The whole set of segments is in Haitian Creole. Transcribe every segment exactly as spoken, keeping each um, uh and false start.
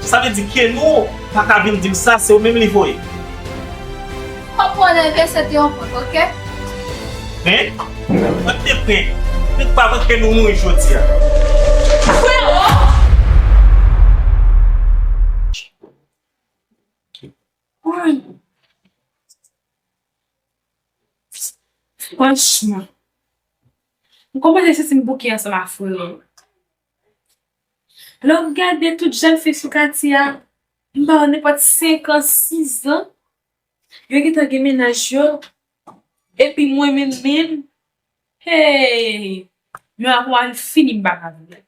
Sa vle di Kenou pa ka vin di m sa, se ou menm li voye. Konprann, envèse te yon prank, oke? Prank? Prank te prank. Prank pa prank, Kenou mouri jodi a. Frero! Franchman, m kòmanse santi m bouke ansanm ak Frero. Lè w gade tout jèn fi sou katye a, m pa wè nenpòt senk an, sis an, yo gentan gen mennaj yo. Epi mwen menm menm, hey, mwen ak ou al fini m pa ka viv.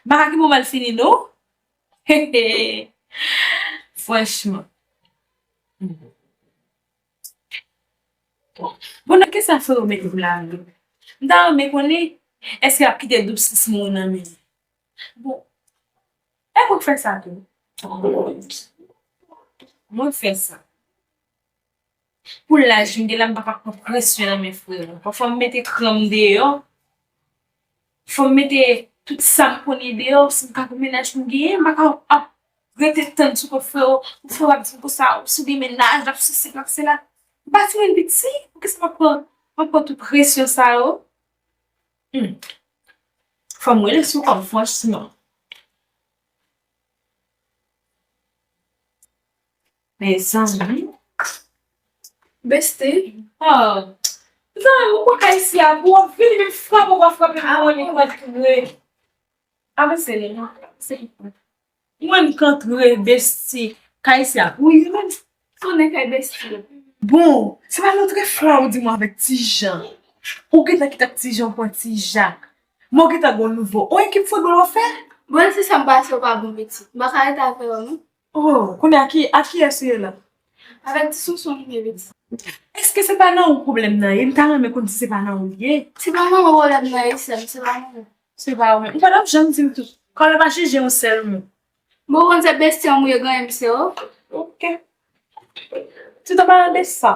M pa ka kite w mal fini non. Franchman. Bon, nan kisa Frero mete pou lari? M ta renmen konnen, èske l ap kite doub sis moun nan men li? Bon, e mwen k fè sa tou. Mwen k fè sa. Pou laj m gen la, m pa ka pran presyon nan men Frero. Pafwa m mete kran m deyò. Fò m mete tout sa m konnen deyò, si m ka pou mennaj m genyen, m pa ka ap rete tann sou kont Frero, pou Frero ap di m konsa, si w gen mennaj, l ap sesi, l ap sela. M pa timoun piti, poukisa m ap pran, m ap pran tout presyon sa yo? Hmm. Fò m rele sou kò m, franchman. Mezanmi. Besti. Oh. Zanmi, ou pran kay isi a pou w ap vini vin frape, w ap frape pou mwen li kontre. Avanse li non. Mwen m kontre besti. Kay isi a pou li menm. Tounen kay besti. Bon, se pa lòt fwa ou di mwen avèk Ti Jan. Ou gentan kite ak Ti Jan ou pran Ti Jak. Mwen ou gentan gon nouvo. On ekip foutbòl w ap fè? Bon, se sa m pase w pa bon pitit. M pa ka rete avè w non. Oh, kounye a ki, a kiyès ou ye la? Avèk ti sonson li ye vit. Èske se pa nan ou pwoblèm nan ye? M ta renmen konn si se pa nan ou li ye. Se pa nan mwen pwoblèm nan ye, sè m, se pa nan mwen. Se pa ou menm. Ou pa t ap janm di m tou. Kòm yo pa jije yon sèl moun. Bon, konn se besti an mouye ganyen m se ou. Ok. Ti tan pa de sa.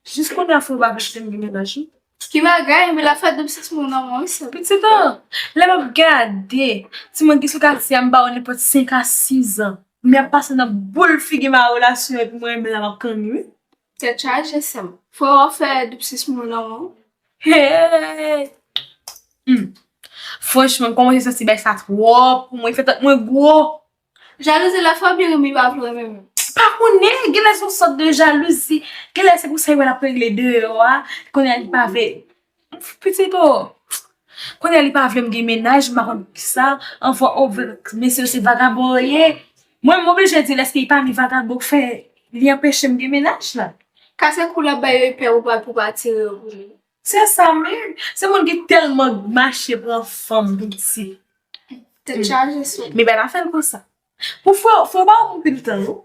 Jis kounye a fò w pa vle kite m gen mennaj wi. Ki bagay, men l ap fè doub sis moun nan mwen wi sè m. Pitit an, lè m ap gade, timoun ki sou katye a m ba yo nenpòt senk a sis an. Men ap pase nan boul figi m a relasyon epi mwen menm la m ap kanni wi. Tèt chaje sè m. Fò w ap fè doub sis moun nan mwen wi. Hey! Hmm. Franchman, m kòmanse santi bagay sa twòp pou mwen, fè tèt mwen gwo. Jalouzi la fò byen renmen pa vle renmen menm. Pa konnen, genlè se yon sòt de jalouzi. Genlè se pou sa yo wè l ap regle deyò a. Kounye a li pa vle. Pitit o. Kounye a li pa vle m gen mennaj, m pa konn kisa. Anfwa o vre, mesye yo se vagabon yo ye. Mwen m oblije di l èske li pami vagabon k fè li anpeche m gen mennaj la. Kase kou l ap bay yo, li pè ou pral pou pa tire yo pou li. Se sa menm. Se moun ki tèlman mache pran fanm piti. Tèt chaje sou. Men pa ta fè l konsa. Pou frè, frè pa yon pil tan non.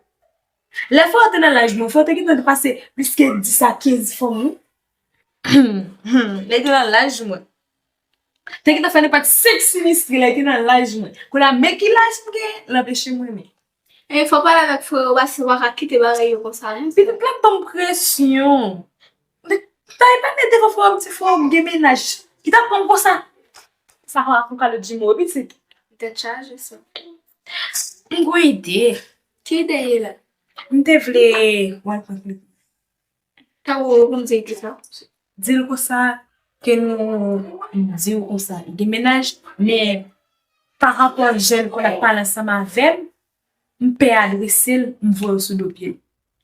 Lè frè te nan laj mwen, frè te gentan pase plis ke dis a kenz fanm wi. Lè te nan laj mwen. Te gentan fè nenpòt senk sinistre lè te nan laj mwen. Kounye a men ki laj m gen, l anpeche m renmen. E fò pale avèk frè yo paske w pa ka kite bagay yo konsa non. Pitit la ban m presyon. Li ta epa mete devan frè m, ti frè m gen mennaj. Li ta pran m konsa. Sa fè akon kalo di mo pitit. Tèt chaje sa. M gon ide. Ki ide ye la? M te vle wè l pran klip. Tankou ou konn di ki sa? Di l konsa ke nou di w konsa. Li gen mennaj, men pa rapò jan l konn ap pale ansanm avè m, m pè adrese l, m voye w sou do pye l.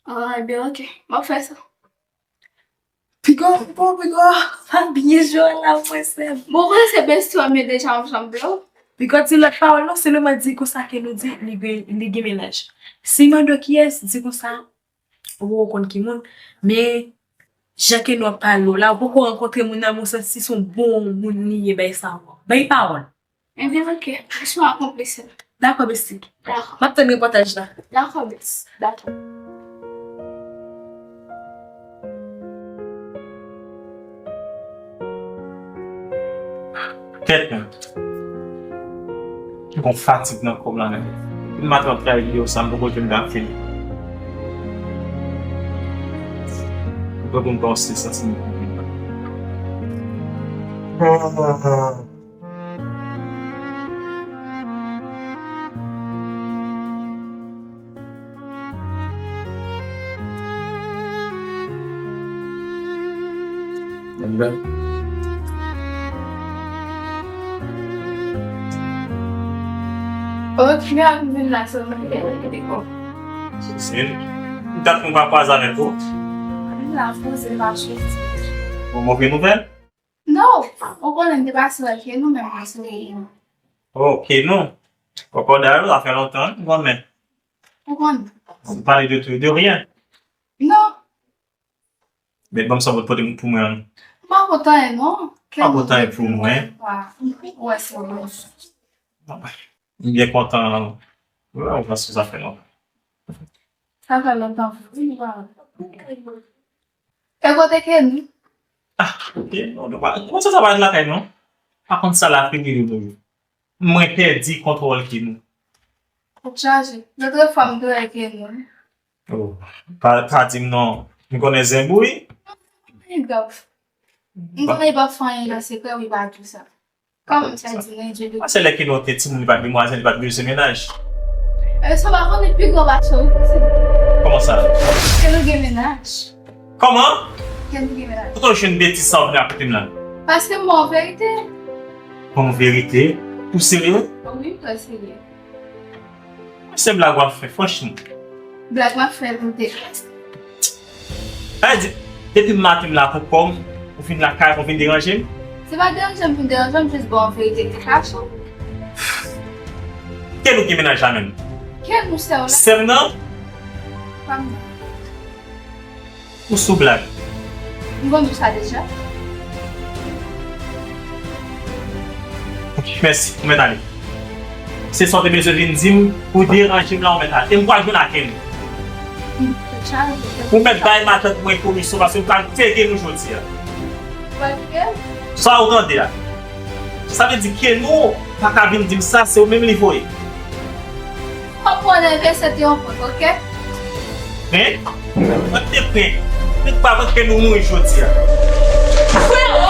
Ah, ebyen, ok. M ap fè sa. Piga, bon, piga, pa byen jwe la, mwen sè m. Bon, konnen se besti w ap mete deja, m janm vle w. Piga di lòt pawòl non, sèlman di konsa ke nou di li gen, li gen mennaj. Si mande w kiyès, di konsa, ou poko konn ki moun, men jan ke nou ap pale w la, ou poko rankontre moun nan, men w santi se yon bon moun li ye, bay sa ankò. Bay pawòl. Ebyen, ok. Misyon akonpli, sè m. Dakò, besti. Dakò. M ap tann repòtaj la. Dakò, besti. Dakò. Tèt mwen. M gon fatig nan kò m la menm. M maten ap travay videyo sa, m poko jwenn gade fini. M pran pou m panse santi m konpli. Ok, m ap vin la sèlman. Seri, m t ap pran pa kwaze avèk ou. M la poze mache. Bon, move nouvèl? Non, ou konnen m te pase wè ke nou menm pase wè nou. Ok, non. Kòkòday, sa fè lontan, granmè. Ou konnen. Vous parlez de tout, de rien. Non. Men ban m sa w pote pou mwen an. M pa pote anyen, non. Pa pote anyen pou mwen. Wa, ou wè se ou. M byen kontan wè w paske sa fè lontan. Sa fè lontan vre, nou pa wè. E kote Kenny? Ah, ok, non, nou pa, kòman sa, sa pa lakay, non? Pa konn sa l ap regle yo. Mwen pèdi kontwòl Kenny. Tèt chaje. Lòt fwa m te wè Kenny. Oh, pa, pa di m non. M konnen zenbou, wi. Big up. M konnen li p ap fè anyen nan sekrè, wi, pa di sa. Kòman sa di nan Dye de. Paske lè Kenny te timoun, li pa t demwazèl, li pa t bezwen mennaj. E sa pa konnen pi gran pase w, wi, se. Kòman sa? Kenny gen mennaj. Kòman? Kenny gen mennaj. Kote w jwenn betiz sa w vin rakonte m la? Paske m ba w verite. Ban m verite? Ou serye? Wi, m trè serye. Se blag w ap fè, franchman. Blag m ap fè pou te. Sa vle di, depi maten m la pou kò m, ou vin lakay mwen, ou vin deranje m? Se pa deranje m vin deranje w, m jis ba w verite ki kache. Kenny gen mennaj la menm? Kenny ou sè w la? Sè m nan? Pa m nan. Ou sou blag. M konn di w sa deja. Mèsi, ou mèt ale. Se sa w te bezwen vin di m pou deranje m la, ou mèt ale. E m pral jwenn ak Kenny. Ou mèt bay matant mwen komisyon paske m pral teke nou jodi a. Sa ou tande a? Sa vle di Kenny pa ka vin di m sa, se ou menm li voye. Fòk ou anleve sete yon pòt, ok? Hein? Mwen te pran. Mwen pa panse ke nou mouri jodi a. Freo,